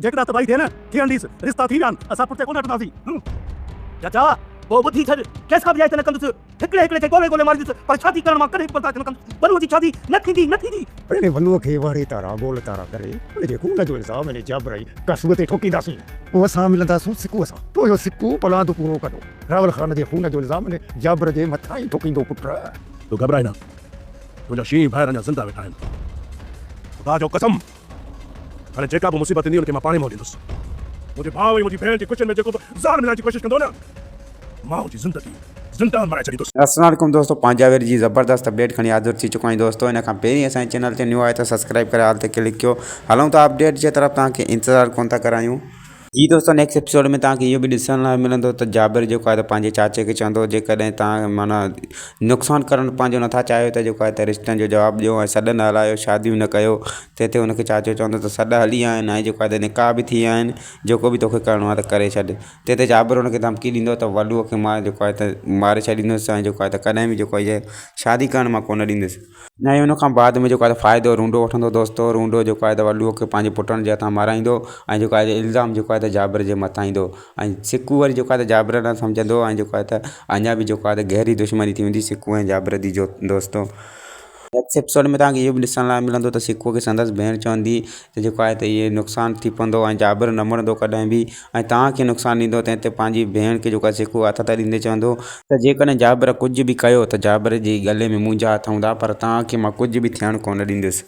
جيڪڏهن تباهي ٿئي نه، ٿيڻ ڏيس. رشتا ٿي ويا آهن، اسان پٺتي ڪونه هٽنداسين. چاچا، پوء ٻڌي ڇڏ، ڪنهن سان به رعايت نه ڪندس. هڪڙي هڪڙي کي ڳولي ڳولي ماريندس، پر شادي ڪرڻ مان ڪڏهن به برداشت نه ڪندس. ولوء جي شادي نه ٿيندي، نه ٿيندي. انهي ولوء کي واري تارا گول تارا ڪري، ان جي خون جو الزام انهي جابر ۽ قاسوء تي ٺوڪينداسين. پوء اسان ملنداسون سڪوء سان. پوء اهو سڪو پلاند پورو ڪندو. راول خان جي خون جو الزام انهي جابر جي مٿان ئي ٺوڪيندو پٽ. تون گهٻرائي نه. تنهنجا شينهن ڀائر اڃا زنده ويٺا آهن. خدا جو قسم! هاڻي جيڪا به مصيبت ايندي ان کي مان پاڻهي منهن ڏيندس. منهنجي ڀاء ۽ منهنجي ڀيڻ جي خوشين ۾ جيڪو به زهر ملائڻ جي ڪوشش ڪندو نه، مان ان جي زندگي زندان بڻائي ڇڏيندس. السلام عليڪم دوستو پنهنجا وير جي زبردست اپڊيٽ کڻي حاضر ٿي چڪو آهيان دوستو ان کان پهرين اسان جي چينل تي نيو آهي ته سبسڪرائب ڪري آل تي ڪلڪ ڪيو هلون ٿا اپڊيٽ جي طرف توهان کي انتظار ڪون ٿا ڪرايون. جي دوستو نيڪسٽ ايپيسوڊ ۾ توهان کي اهو به ڏسڻ لاء ملندو ته جابر جيڪو آهي ته پنهنجي چاچي کي چوندو جيڪڏهن توهان معنيٰ نقصان ڪرڻ پنهنجو نٿا چاهيو ته جيڪو آهي ته رشتن جو جواب ڏيو ۽ سڏ نه هلايو شاديون نه ڪيو تنهن تي هن کي چاچو چوندو ته سڏ هلي ويا آهن ۽ جيڪو آهي ته نڪاح به ٿي ويا آهن جيڪو به توکي ڪرڻو آهي ته ڪري ڇڏ تنهن تي جابر هن کي ڌمڪي ڏيندو ته وڏوء کي مان جيڪو آهي ته ماري ڇڏيندس ۽ جيڪو آهي ته ڪڏهن به جيڪو آهي شادي ڪرڻ مان ڪونه ڏيندس. ۽ ان کان بعد ۾ جيڪو آهي فائدو رونڊو وٺندو دوستو رونڊو جيڪو آهي ته ولوء کي پنهنجي پٽن جي هٿان مارائيندو ۽ جيڪو آهي الزام جيڪو آهي ته جابر جي مٿان ايندو ۽ سڪو وري جيڪو آهي ته جابر نه سمجهندو ۽ جيڪو آهي ته اڃا به جيڪو آهي ته گهري دشمني ٿي ويندي سڪو ۽ جابر جي جو دوستو. نيڪسٽ ايپيسوڊ ۾ توهان کي اهو به ڏسڻ لاء ملندو ته سڪوء کي سندس ڀيڻ چوندي ته جيڪو آهي ته اهي نقصان ٿي پوندو ۽ جابر نه مڙندو ڪڏهن به ۽ توهان کي نقصان ڏيندو تنهن تي پنهنجي ڀيڻ کي جيڪو آهي سڪو هٿ ٿا ڏيندي چوندو ته جيڪڏهن جابر ڪجهه به ڪيو ته جابر جي ڳلي ۾ منهنجا هٿ هوندا پر توهان کي مان ڪجهه به ٿيڻ ڪونه ڏيندس.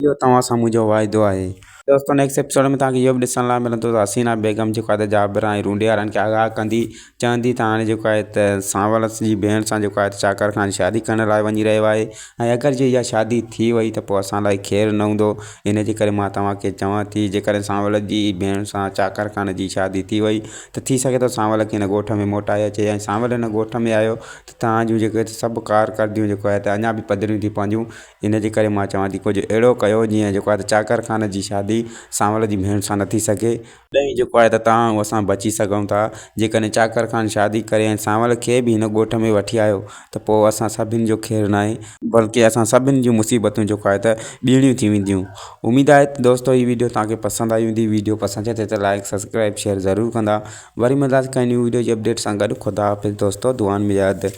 اهو توهان سان منهنجو واعدو آهي. دوستو نيڪسٽ ايپيسوڊ ۾ توهان کي اهو به ڏسڻ لاء ملندو ته حسينا بيگم جيڪو آهي ته جابر ۽ رونڊي وارن کي آگاهه ڪندي چوندي ته هاڻي جيڪو آهي ته سانول جي ڀيڻ سان جيڪو آهي ته چاڪر خان شادي ڪرڻ لاء وڃي رهيو آهي ۽ اگر جي اها شادي ٿي وئي ته پوء اسان لاء خير نه هوندو ان جي ڪري مان توهان کي چوان ٿي جيڪڏهن سانول جي ڀيڻ سان چاڪر خان جي شادي ٿي وئي ته ٿي سگهي ٿو سانول کي هن ڳوٺ ۾ موٽائي اچي ۽ سانول هن ڳوٺ ۾ آيو ته توهان جون جيڪي سڀ ڪارڪردگيون جيڪو آهي ته اڃا به پڌريون ٿي پونديون ان جي ڪري مان چوان ٿي ڪجهه اهڙو ڪيو جيئن جيڪو آهي ته چاڪر خان جي شادي سانول جي ڀيڻ سان نه ٿي سگهي. تڏهن جيڪو آهي ته توهان ۽ اسان بچي سگهون ٿا. جيڪڏهن چاڪر خان شادي ڪري ۽ سانول کي به هن ڳوٺ ۾ وٺي آيو ته پوء اسان سڀني جو خير ناهي. بلڪه اسان سڀني جون مصيبتون جيڪو آهي ته ٻيڻيون ٿي وينديون. اميد آهي ته دوستو هي ويڊيو توهان کي پسند آئي هوندي. ويڊيو پسند اچي ته لائيڪ سبسڪرائيب شيئر ضرور ڪندا. وري ملنداسين ڪنهن نيون ويڊيو جي اپڊيٽ سان گڏ خدا حافظ دوستو دعائن ۾ ياد.